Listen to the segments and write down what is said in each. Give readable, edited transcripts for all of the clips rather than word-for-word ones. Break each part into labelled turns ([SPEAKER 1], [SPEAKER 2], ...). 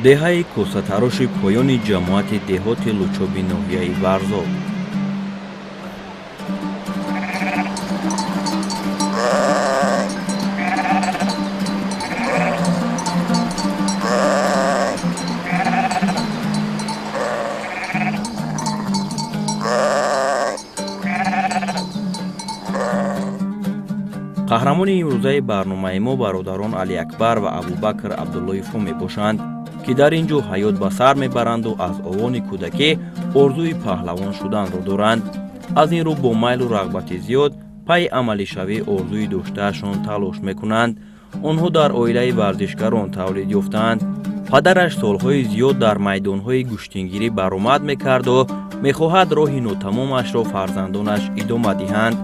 [SPEAKER 1] Деҳаи косатароши поёни ҷамоати деҳоти Лучоби ноҳияи Варзоб. Қаҳрамони имрӯзаи барномаи мо бародарон Алиакбар ва Абубакр Абдуллоевҳо мебошанд, ки дар ин ҷо ҳаёт ба сар мебаранду аз овони кӯдакӣ орзуи паҳлавон шуданро доранд. Аз ин рӯ бо майлу рағбати зиёд пайи амалишавии орзуи доштаашон талош мекунанд. Онҳо дар оилаи варзишгарон тавлид ёфтаанд. Падараш солҳои зиёд дар майдонҳои гӯштингирӣ баромад мекарду мехоҳад роҳи нотамомашро фарзандонаш идома диҳанд.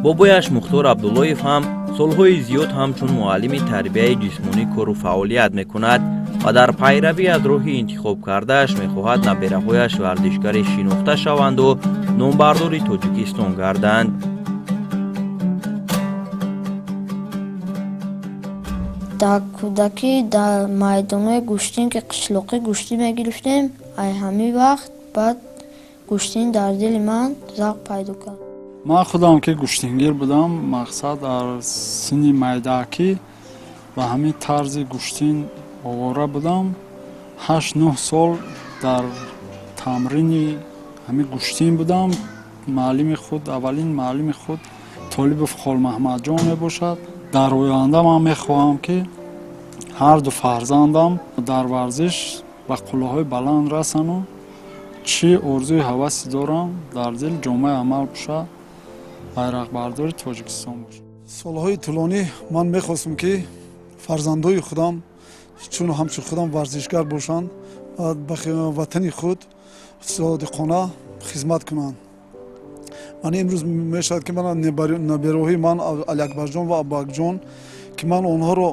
[SPEAKER 1] Бобояш Мухтор Абдуллоев ҳам солҳои зиёд ҳамчун муаллими тарбияи ҷисмонӣ кору фаъолият мекунад ва дар пайравӣ аз роҳи интихобкардааш мехоҳад набераҳояш варзишгари шинохта шаванду номбардори Тоҷикистон гарданд.
[SPEAKER 2] Дар кӯдакӣ дар майдонҳои гӯштин, ки қишлоқӣ гӯштӣ мегирифтем, ай ҳамин вақт баъд гӯштин дар дили ман завқ пайдо кард.
[SPEAKER 3] Ман худам ки гӯштингир будам, мақсад дар синни майдаакӣ ба ҳамин тарзи гӯштин овора будам. 8-9 сол дар тамрини ҳамин гӯштин будам. Муаллими худ, аввалин муаллими худ Толибов Холмаҳмадҷон мебошад. Дар оянда ман мехоҳам, ки ҳарду фарзандам дар варзиш ба қуллаҳои баланд расану чӣ орзуи ҳавасе дорам дар дил ҷомаи амал пӯшад, байрақбардори Тоҷикистон бошад.
[SPEAKER 4] Солҳои тӯлонӣ ман мехостам, ки фарзандои худам чун ҳамчун худам варзишгар бошанд ва ба ватани худ содиқона хизмат кунанд. Ман имрӯз мешавад, ки ман набераҳои ман Алиакбарҷон ва Абубакрҷон, ки ман онҳоро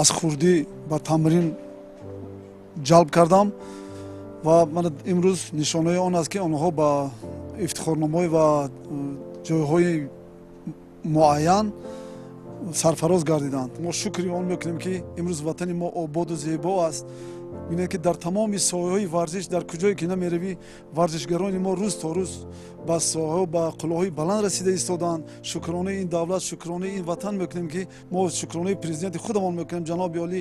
[SPEAKER 4] аз хурдӣ ба тамрин ҷалб кардам ва ман имрӯз нишонаи он аст, ки онҳо ба ифтихорномаҳо ва ҷойҳои муайян сарфароз гардиданд. Мо шукри он мекунем, ки имрӯз ватани мо ободу зебо аст. Бинед, ки дар тамоми соҳаҳои варзиш, дар куҷое ки намеравӣ, варзишгарони мо рӯз то рӯз ба соҳаҳо, ба қуллаҳои баланд расида истодаанд. Шукронаи ин давлат, шукронаи ин ватан мекунем, ки мо шукронаи президенти худамон мекунем, ҷаноби олӣ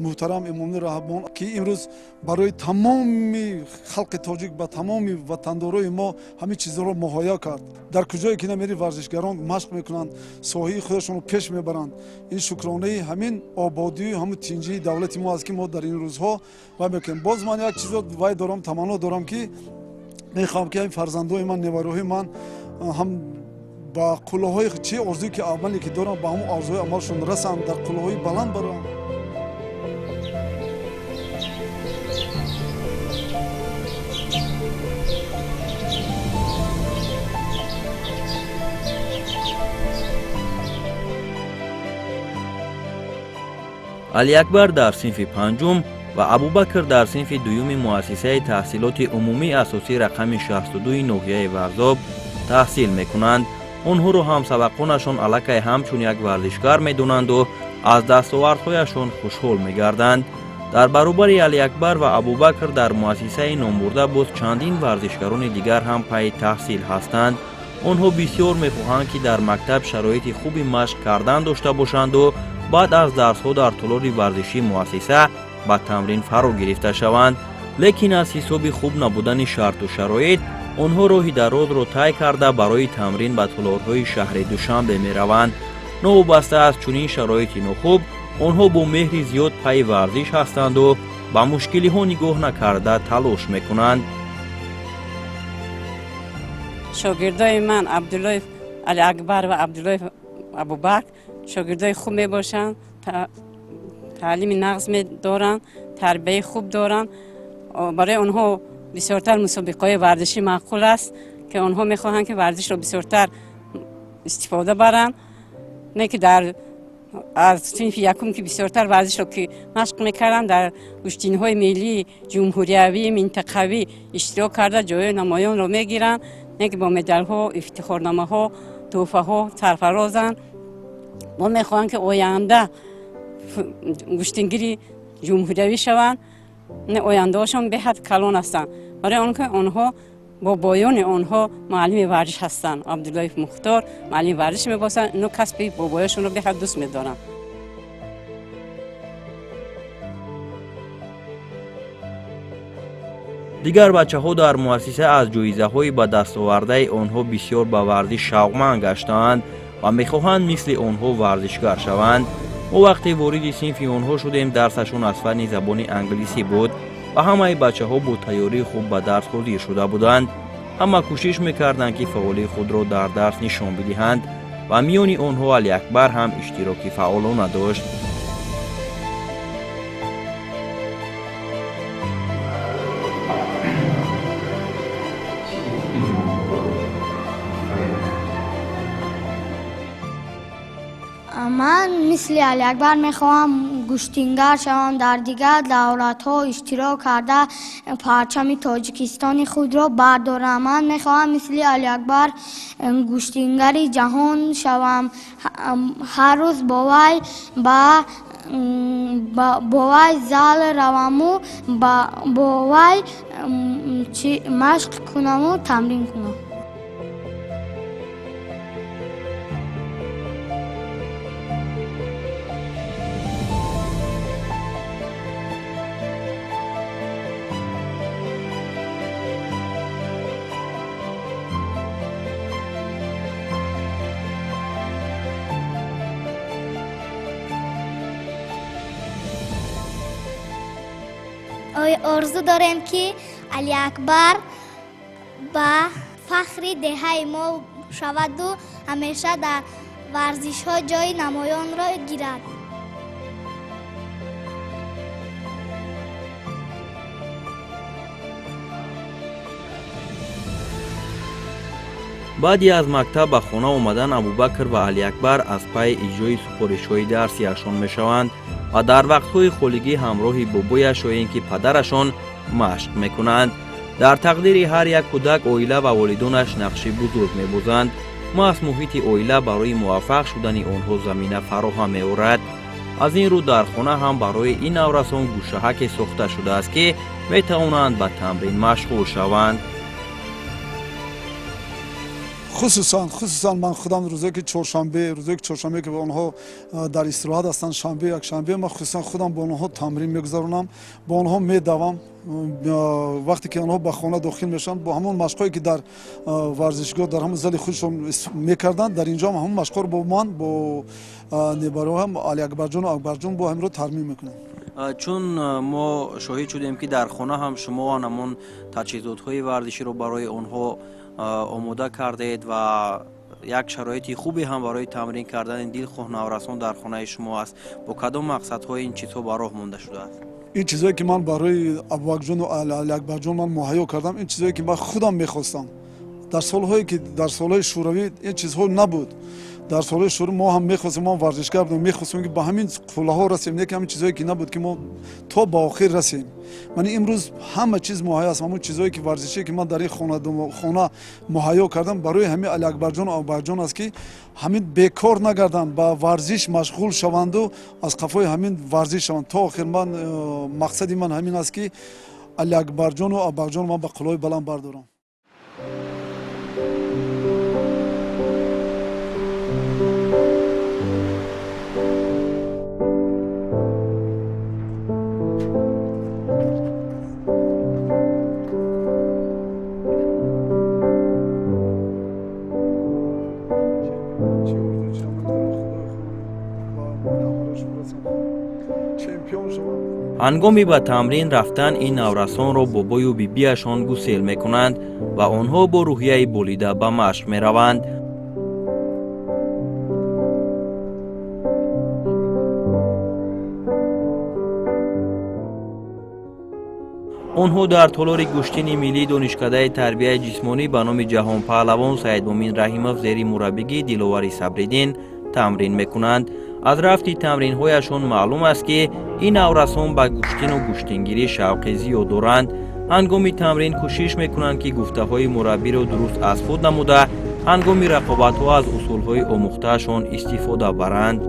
[SPEAKER 4] муҳтарам Эмомалӣ Раҳмон, ки имрӯз барои тамоми халқи тоҷик, ба тамоми ватандорои мо ҳамин чизҳоро муҳайё кард. Дар куҷое ки намери, варзишгарон машқ мекунанд, соҳаи худашонро пеш мебаранд. Ин шукронаи ҳамин ободию ҳамин тинҷии давлати мо аст, ки мо дар ин рӯзҳо вай мекунем. Боз ман як чизо вай дорам, таманно дорам, ки мехоҳам, ки ҳамин фарзандои ман, невароҳои ман ҳам ба қуллаҳои чи орзуе ки амале ки дорам, ба ҳамон орзуҳои амалшон расанд, дар қуллаҳои баланд бароянд.
[SPEAKER 1] Алиакбар дар синфи панҷум ва Абубакр дар синфи дуюми муассисаи таҳсилоти умумии асосӣ рақами 62 ноҳияи Варзоб таҳсил мекунанд. Онҳоро ҳамсабақонашон аллакай ҳамчун як варзишгар медонанду аз дастовардҳояшон хушҳол мегарданд. Дар баробари Алиакбар ва Абубакр дар муассисаи номбурда боз чандин варзишгарони дигар ҳам пайи таҳсил ҳастанд. Онҳо бисёр мехоҳанд, ки дар мактаб шароити хуби машқ кардан дошта бошанду баъд аз дарсҳо дар толори варзишии муассиса ба тамрин фаро гирифта шаванд. Лекин аз ҳисоби хуб набудани шарту шароит онҳо роҳи дарозро тай карда барои тамрин ба толорҳои шаҳри Душанбе мераванд. Новобаста аз чунин шароити нохуб, онҳо бо меҳри зиёд пайи варзиш ҳастанду ба мушкилиҳо нигоҳ накарда талош мекунанд.
[SPEAKER 5] Шогирдои ман Абдуллоев Алиакбар ва Абдуллоев Абубакр шогирдои хуб мебошанд, таълими нағз доранд, тарбияи хуб доранд. Барои онҳо бисёртар мусобиқаҳои варзишӣ маъқул аст, ки онҳо мехоҳанд, ки варзишро бисёртар истифода баранд. Не ки дар аз синфи якум ки бисёртар варзишро ки машқ мекарданд, дар гӯштинҳои миллӣ, ҷумҳуриявӣ, минтақавӣ иштирок карда, ҷойҳои намоёнро мегиранд, не ки бо медалҳо, ифтихорномаҳо, тӯҳфаҳо сарфарозанд. Мо мехоҳем, ки оянда гӯштингири ҷумҳуриявӣ шаванд. Ояндаҳошон беҳад калон ҳастанд, барои он ки онҳо бобоёни онҳо муаллими варзиш ҳастанд. Абдуллоев Мухтор муаллими варзиш мебошанд. Ино касби бобоёшонро беҳад дӯст медоранд.
[SPEAKER 1] Дигар бачаҳо дар муассиса аз ҷоизаҳои ба дастовардаи онҳо бисёр ба варзиш шавқманд гаштаанд ва мехоҳанд мисли онҳо варзишгар шаванд. Мо вақте вориди синфи онҳо шудем, дарсашон аз фанни забони англисӣ буд ва ҳамаи бачаҳо бо тайёрии хуб ба дарс ҳозир шуда буданд. Ҳама кӯшиш мекарданд, ки фаъолии худро дар дарс нишон бидиҳанд ва миёни онҳо Алиакбар ҳам иштироки фаъолона дошт.
[SPEAKER 6] Ман мисли Алиакбар мехоҳам гӯштингар шавам, дар дигар давлатҳо иштирок карда парчами Тоҷикистони худро бардорам. Ман мехоҳам мисли Алиакбар гӯштингари ҷаҳон шавам. Ҳар рӯз бо вай зал раваму бо вай машқ кунаму тамрин кунам.
[SPEAKER 7] Орзу дорем, ки Алиакбар ба фахри деҳаи мо шаваду ҳамеша дар варзишҳо ҷои намоёнро гирад.
[SPEAKER 1] Баъди аз мактаб ба хона омадан, Абубакр ва Алиакбар аз пайи иҷрои супоришҳои дарсиашон мешаванд ва дар вақтҳои холигӣ ҳамроҳи бобояш ё ин ки падарашон машқ мекунанд. Дар тақдири ҳар як кӯдак оила ва волидонаш нақши бузург мебозанд. Маҳз муҳити оила барои муваффақ шудани онҳо замина фароҳам меорад. Аз ин рӯ дар хона ҳам барои ин наврасон гӯшаҳаке сохта шудааст, ки метавонанд ба тамрин машғул шаванд.
[SPEAKER 4] Хусусан ман худам рӯзое ки чоршанбе ки онҳо дар истироҳат ҳастанд, шанбе, якшанбе, ман хусусан худам бо онҳо тамрин мегузаронам, бо онҳо медавам. Вақте ки онҳо ба хона дохил мешаванд, бо ҳамон машқҳое ки дар варзишгоҳ дар ҳамон зали худшон мекарданд, дар инҷо ҳам ҳамон машқҳоро бо ман, бо небароҳам Алиакбарҷону Акбарҷон бо ҳамро тармим мекунам.
[SPEAKER 1] Чун мо шоҳид шудем, ки дар хона ҳам шумо ҳамон таҷҳизотҳои варзиширо барои онҳо омода кардед ва як шароити хубе ҳам барои тамрин кардани дилхоҳ наврасон дар хонаи шумо аст. Бо кадом мақсадҳои ин чизҳо ба роҳ монда шудааст?
[SPEAKER 4] Ин чизое ки ман барои Абубакрҷону Алиакбарҷон ман муҳайё кардам, ин чизое ки ман худам мехостам. Дар солҳои шӯравӣ ин чизҳо набуд. Дар солҳои шӯравӣ мо ҳам мехостем, мо варзишгар будем, мехостем ки ба ҳамин қуллаҳо расем, не ки ҳамин чизое ки набуд ки мо то ба охир расем. Ман имрӯз ҳама чиз муҳайё аст. Ҳамон чизое ки варзишие ки ман дар ин хона муҳайё кардам барои ҳамин Алиакбарҷону Абубакрҷон аст, ки ҳамин бекор нагарданд, ба варзиш машғул шаванду аз қафои ҳамин варзиш шаванд то охир. Ман мақсади ман ҳамин аст, ки Алиакбарҷону Абубакрҷон ман ба қуллаҳои баланд бардорам.
[SPEAKER 1] Ҳангоми ба тамрин рафтан ин наврасонро бобою бибиашон гусел мекунанд ва онҳо бо рӯҳияи болида ба машқ мераванд. Онҳо дар толори гӯштини миллии донишкадаи тарбияи ҷисмонӣ ба номи ҷаҳонпаҳлавон Саидмумин Раҳимов зери мураббигии Диловари Сабриддин тамрин мекунанд. Аз рафти тамринҳояшон маълум аст, ки ин наврасон ба гӯштину гӯштингирӣ шавқи зиёд доранд. Ҳангоми тамрин кӯшиш мекунанд, ки гуфтаҳои мураббиро дуруст аз худ намуда, ҳангоми рақобатҳо аз усулҳои омӯхтаашон истифода баранд.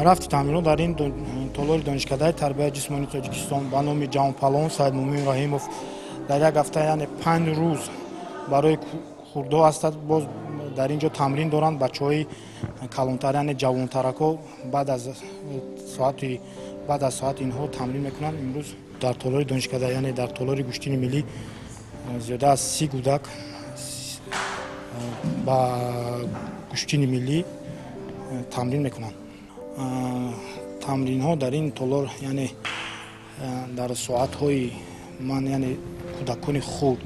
[SPEAKER 8] Рафти тамринҳо дар ин толори Донишкадаи тарбияи ҷисмонии Тоҷикистон ба номи ҷавонпаҳлавон Саидмӯмин Раҳимов дар як ҳафта, яъне 5 рӯз барои хурдо ҳастад. Боз дар ин ҷо тамрин доранд бачаҳои калонтар, яъне ҷавонтарако баъд аз соати инҳо тамрин мекунанд. Имрӯз дар толори донишкада, яъне дар толори гӯштини миллӣ, зиёда аз 30 кӯдак ба гӯштини миллӣ тамрин мекунанд. Тамринҳо дар ин толор, яъне дар соатҳои ман, яъне кӯдакони хурд,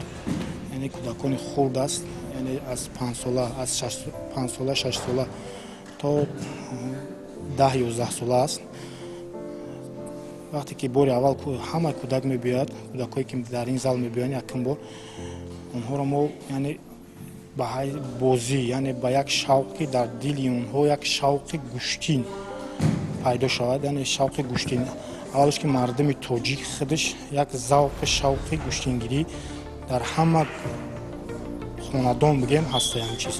[SPEAKER 8] яъне кӯдакони хурд аст, яъне аз 5 сола, аз 5 сола, 6 сола то 10-11 сола аст. Вақте ки бори аввал ҳама кӯдак мебиёяд, кӯдакҳое ки дар ин зал мебиёянд якум бор, онҳоро мо, яъне ба бозӣ, яъне ба як шавқи, дар дили онҳо як шавқи гӯштин пайдо шавад, яъне шавқи гӯштин аввалш, ки мардуми тоҷик худаш як завқи шавқи гӯштингирӣ дар ҳама хонадон бигем ҳаста ҳамин чиз.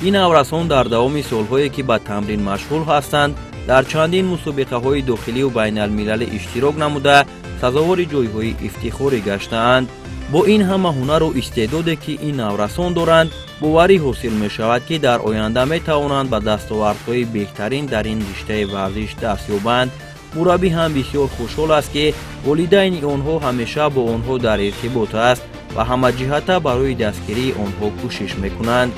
[SPEAKER 1] Ин наврасон дар давоми солҳое, ки ба тамрин машғул ҳастанд, дар чандин мусобиқаҳои дохилию байналмилалӣ иштирок намуда, сазовори ҷойҳои ифтихорӣ гаштаанд. Бо ин ҳама ҳунару истеъдоде, ки ин наврасон доранд, боварӣ ҳосил мешавад, ки дар оянда метавонанд ба дастовардҳои беҳтарин дар ин риштаи варзиш даст ёбанд. Мураббӣ ҳам бисёр хушҳол аст, ки волидайни онҳо ҳамеша бо онҳо дар иртибот аст ва ҳамаҷиҳата барои дастгирии онҳо кӯшиш мекунанд.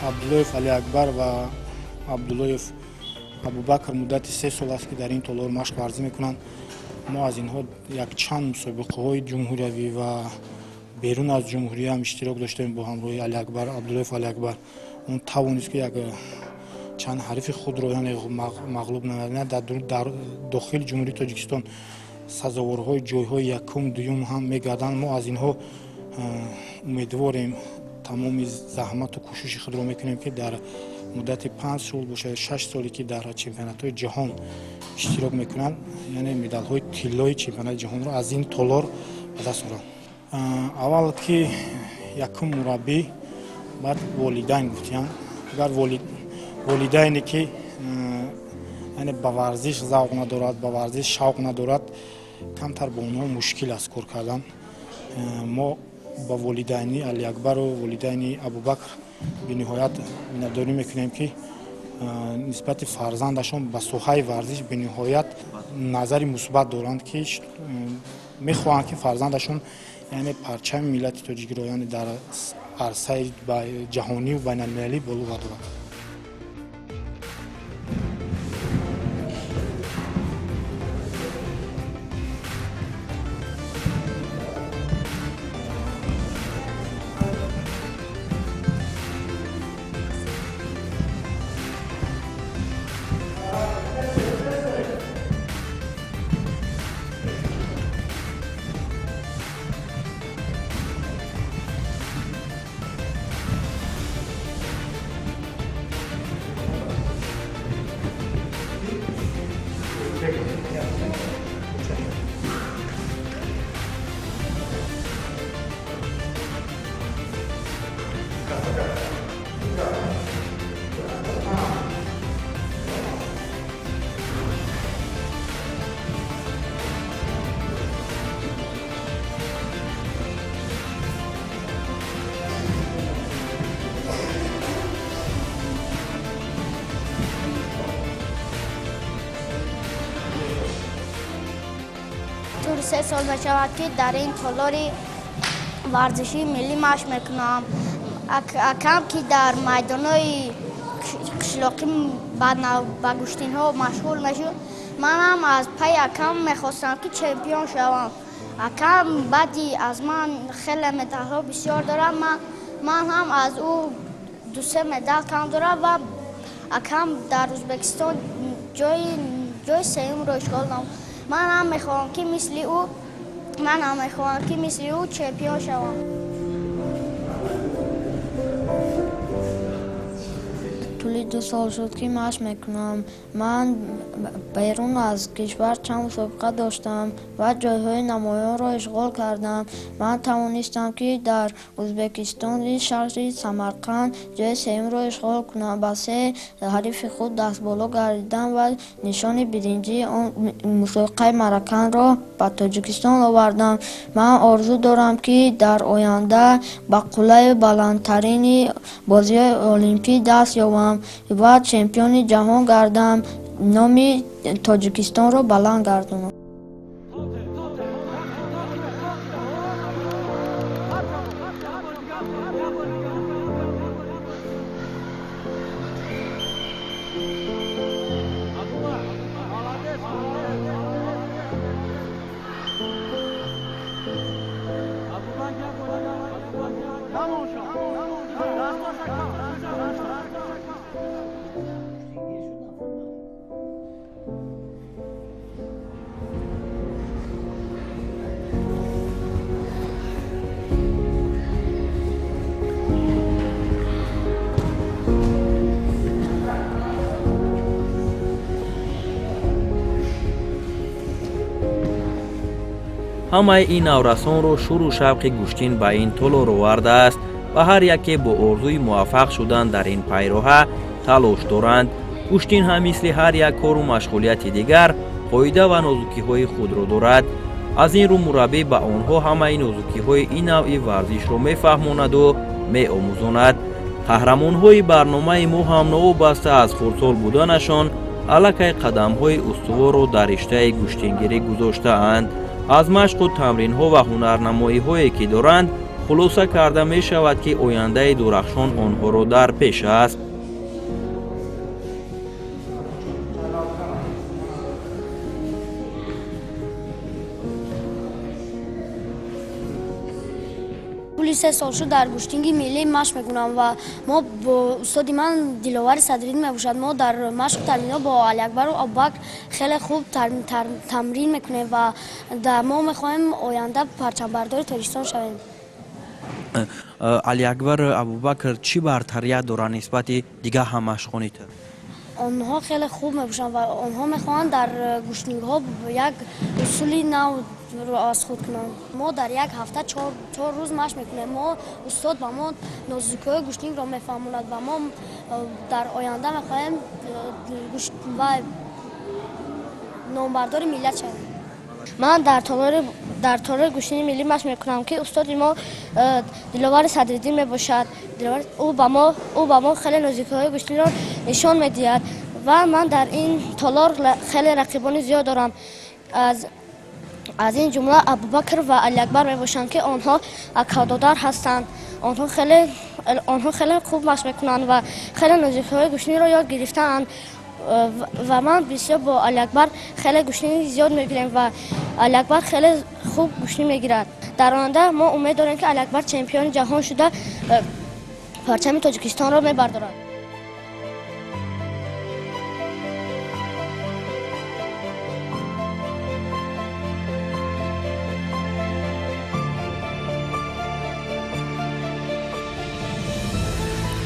[SPEAKER 8] Абдуллоев Алиакбар ва Абдуллоев Абубакр муддати 3 сол аст, ки дар ин толор машқ варзӣ мекунанд. Мо аз инҳо якчанд мусобиқаҳои ҷумҳуриявӣ ва берун аз ҷумҳуриям иштирок доштем. Бо ҳамроҳи Алиакбар, Абдуллоев Алиакбар, он тавонист, ки як чанд ҳарифи худро, яъне мағлуб намояд. Дар дохили Ҷумҳурии Тоҷикистон сазоворҳои ҷойҳои якум, дуюм ҳам мегарданд. Мо аз инҳо умедворем, тамоми заҳмату кӯшиши худро мекунем, ки дар муддати 5 сол бошад, 6 соле, ки дар чемпионатҳои ҷаҳон иштирок мекунанд, яъне медалҳои тиллои чемпионати ҷаҳонро аз ин толор ба даст оранд. Аввал ки якум мураббӣ, баъд волидайн гуфтиям. Агар волидайне ки, яъне ба варзиш завқ надорад, ба варзиш шавқ надорад, камтар бо онҳо мушкил аст кор кардан. Мо ба волидайни Алиакбару волидайни Абубакр бениҳоят миннатдорӣ мекунем, ки нисбати фарзандашон ба соҳаи варзиш бениҳоят назари мусбат доранд, ки мехоҳанд, ки фарзандашон, яъне парчами миллати тоҷикиро, яъне дар арсаи ҷаҳониву байналмилалӣ боло бардоранд.
[SPEAKER 6] Тӯли 3 сол мешавад, ки дар ин толори варзишии миллӣ машқ мекунам. Акам, ки дар майдонҳои қишлоқӣ ба гӯштинҳо машғул мешуд, манам аз пайи акам мехостам, ки чемпион шавам. Акам баъди аз ман хеле медалҳо бисёр дорад. Ман ҳам аз ӯ 2-3 медал кам дорам ва акам дар Ӯзбекистон ҷои сеюмро ишғол намуд. Ман ҳам мехоҳам, ки мисли ӯ ман ҳам мехоҳам, ки мисли ӯ чемпион шавам.
[SPEAKER 2] Тӯли 2 сол шуд, ки машқ мекунам. Ман берун аз кишвар чанд мусобиқа доштам ва ҷойҳои намоёнро ишғол кардам. Ман тавонистам, ки дар Ӯзбекистони шаҳри Самарқанд ҷои сеюмро ишғол кунам. Ба 3 ҳарифи худ дастболо гардидам ва нишони биринҷии он мусобиқаи Маракандро ба Тоҷикистон овардам. Ман орзу дорам, ки дар оянда ба қуллаи баландтарини бозиҳои олимпӣ даст ёбам ва чемпиони ҷаҳон гардам, номи Тоҷикистонро баланд гардонам.
[SPEAKER 1] Ҳамаи ин наврасонро шуру шавқи гӯштин ба ин толор овардааст ва ҳар яке бо орзуи муваффақ шудан дар ин пайроҳа талош доранд. Гӯштин ҳам мисли ҳар як кору машғулияти дигар қоида ва нозукиҳои худро дорад. Аз ин рӯ мураббӣ ба онҳо ҳамаи нозукиҳои ин навъи варзишро мефаҳмонаду меомӯзонад. Қаҳрамонҳои барномаи мо ҳам новобаста аз хурдсол буданашон аллакай қадамҳои устуворро дар риштаи гӯштингирӣ гузоштаанд. Аз машқу тамринҳо ва ҳунарнамоиҳое ки доранд хулоса карда мешавад, ки ояндаи дурахшон онҳоро дар пеш аст.
[SPEAKER 6] Тӯли 3 сол шуд дар гӯштинги миллӣ машқ мекунам ва мо бо устоди ман Диловари Садриддин мебошад. Мо дар машқу тамринҳо бо Алиакбару Абубакр хеле хуб тамрин мекунем ва мо мехоҳем оянда парчамбардори Тоҷикистон шавем.
[SPEAKER 1] Алиакбар, Абубакр чӣ бартарият доранд нисбати дигар ҳаммашқони ту?
[SPEAKER 6] Онҳо хеле хуб мебошанд ва онҳо мехоҳанд дар гӯштингҳо як усули нав аз худ кунанд. Мо дар як ҳафта 4 рӯз машқ мекунем. Мо устод ба мо нозукиҳои гӯштингро мефаҳмонад ва мо дар оянда мехоҳем номбардори миллат шавем. Ман дар толори гӯштини миллӣ машқ мекунам, ки устоди мо Диловари Садриддин мебошад. Ӯ ба мо хеле нозукиҳои гӯштинро нишон медиҳад ва ман дар ин толор хеле рақибони зиёд дорам. Аз ин ҷумла Абубакр ва Алиакбар мебошанд, ки онҳо акадодар ҳастанд. Онҳо хеле хуб машқ мекунанд ва хеле нозукиҳои гӯштиниро ёд гирифтаанд ва ман бисёр бо Алиакбар хеле гӯштини зиёд мегирем ва Алиакбар хеле хуб гӯштинӣ мегирад. Дар оянда мо умед дорем, ки Алиакбар чемпиони ҷаҳон шуда парчами Тоҷикистонро мебардорад.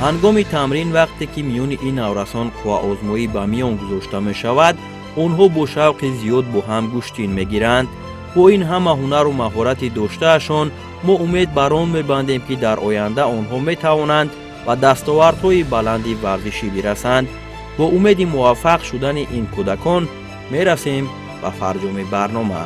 [SPEAKER 1] Ҳангоми тамрин вақте ки миёни ин наврасон қувваозмоӣ ба миён гузошта мешавад, онҳо бо шавқи зиёд бо ҳам гӯштин мегиранд. Бо ин ҳама ҳунару маҳорати доштаашон мо умед бар он мебандем, ки дар оянда онҳо метавонанд ба дастовардҳои баланди варзишӣ бирасанд. Бо умеди муваффақ шудани ин кӯдакон мерасем ба фарҷоми барнома.